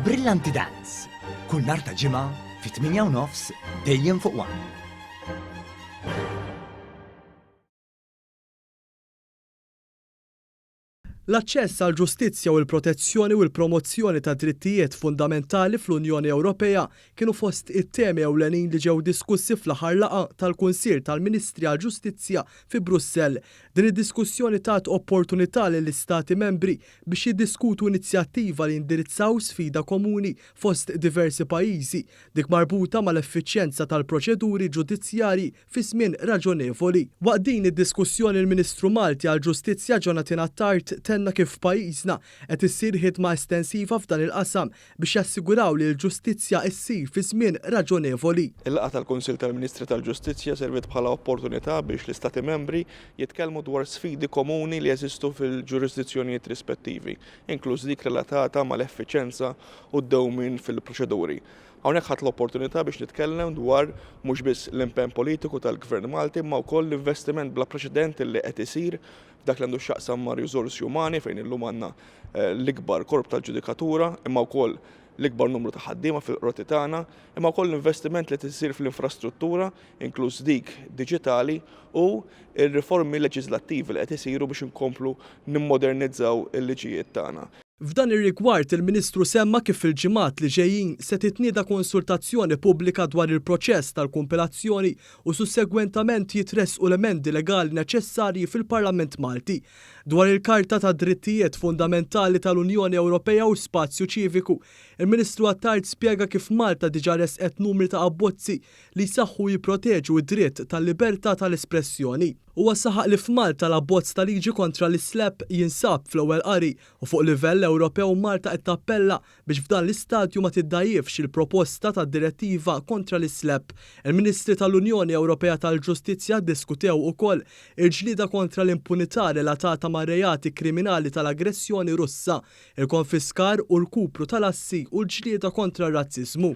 Brillanti Dance, kull nhar ta' Ġimgħa fit-8 u nofs dejjem fuq One. L-aċċess għall-ġustizzja u l-protezzjoni u l-promozzjoni tad-drittijiet fundamentali fl-Unjoni Ewropea kienu fost it-temi ewlenin li ġew diskussi fl-aħħar laqgħa tal-Kunsill tal-Ministri għall-Ġustizzja fi Brussell. Din id-diskussjoni tat opportunità lill-Istati Membri biex jiddiskutu inizjattiva li jindirizzaw sfida komuni fost diversi pajjiżi, dik marbuta mal-effiċjenza tal-proċeduri ġudizzjarji fi żmien raġonevoli. Waqt din id-diskussjoni l-Ministru Malti għall-Ġustizzja Jonathan Attard tenna kif f'pajjiżna qed issir ħidma estensiva f'dan il-qasam biex jassiguraw li l-ġustizzja ssir fi żmien raġonevoli. Il-laqgħa tal-Kunsill tal-Ministri tal-Ġustizzja serviet bħala opportunità biex l-Istati Membri jitkellmu dwar sfidi komuni li jeżistu fil-ġurisdizzjonijiet rispettivi, inkluż dik relatata mal-effiċenza u d-dewmien fil-proċeduri. Hawnhekk ħadt l-opportunità biex nitkellem dwar mhux biss l-impenn politiku tal-Gvern Malti imma wkoll l-investiment bla preċedent li qed isir f'dak li għandu x'jaqsam ma' riżorsi umani fejn illum għandna eh, l-ikbar korp tal-ġudikatura imma wkoll l-ikbar numru ta' ħaddiema fil-qroti tagħna, imma wkoll l-investiment li qed isir fl-infrastruttura, inkluż dik diġitali, u r-riformi leġiżlattivi li qed isiru biex inkomplu nimmodernizzaw il-liġijiet tagħna. F'dan ir-rigward, il-Ministru semma kif fil-ġimgħat li ġejjin se titnieda konsultazzjoni pubblika dwar il-proċess tal-kumpilazzjoni u sussegwentament jitressqu l-emendi legali neċessarji fil-Parlament Malti. Dwar il-Karta tad-Drittijiet Fundamentali tal-Unjoni Ewropea u Spazju Ċiviku, il-Ministru Attard spjega kif Malta diġà ressqet numri ta' abbozzi li jsaħħu u jipproteġu d-dritt tal-libertà tal-espressjoni. Huwa saħaq li f'Malta l-abbozz ta' liġi kontra l-islap jinsab fl-ewwel qari u fuq livell Ewropew Malta qed tappella biex f'dan l-istadju ma tiddgħajjifx il-proposta tad-direttiva kontra l-islap. Il-Ministri tal-Unjoni Ewropea tal-Ġustizzja ddiskutew ukoll il-ġlieda kontra l-impunità relatata mar-reati kriminali tal-aggressjoni Russa, il-konfiskar u rkupru tal-assi u l-ġlieda kontra r-razziżmu.